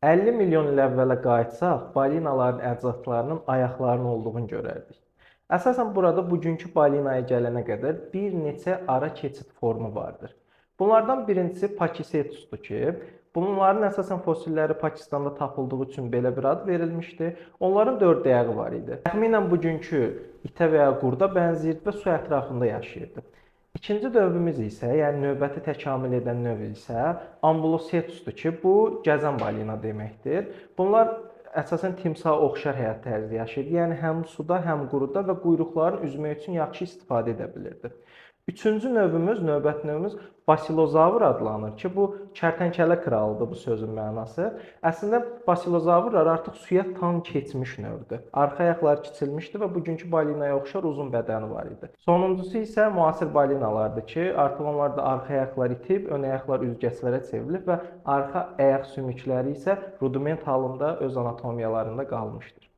50 milyon il əvvələ qayıtsaq, balinaların əcdadlarının ayaqlarının olduğunu görərdik. Əsasən burada bugünkü balinaya gələnə qədər bir neçə ara keçid formu vardır. Bunlardan birincisi Pakicetusdur ki, bunların əsasən fosilləri Pakistanda tapıldığı üçün belə bir ad verilmişdi. Onların 4 ayağı var idi. Təxminən bugünkü itə və ya qurda bənzəyirdi və su ətrafında yaşayırdı. İkinci dövrümüz isə, yəni növbəti təkamül edən növ isə Ambulocetusdur ki, bu gəzən balina deməkdir. Bunlar əsasən timsaha oxşar həyat tərzi yaşayırdı. Yəni həm suda, həm quruda və quyruqlarını üzmək üçün yaxşı istifadə edə bilirdi. Üçüncü növümüz, növbəti növümüz Basilozavr adlanır ki, bu kərtənkələ kralıdır bu sözün mənası. Əslində basilozavrlar artıq suya tam keçmiş növdür. Arxa ayaqları kiçilmişdi və bugünkü balinaya oxşar uzun bədəni var idi. Sonuncusu isə müasir balinalardır ki, artıq onlarda arxa ayaqlar itib, ön ayaqlar üzgəclərə çevrilib və arxa ayaq sümükləri isə rudiment halında öz anatomiyalarında qalmışdır.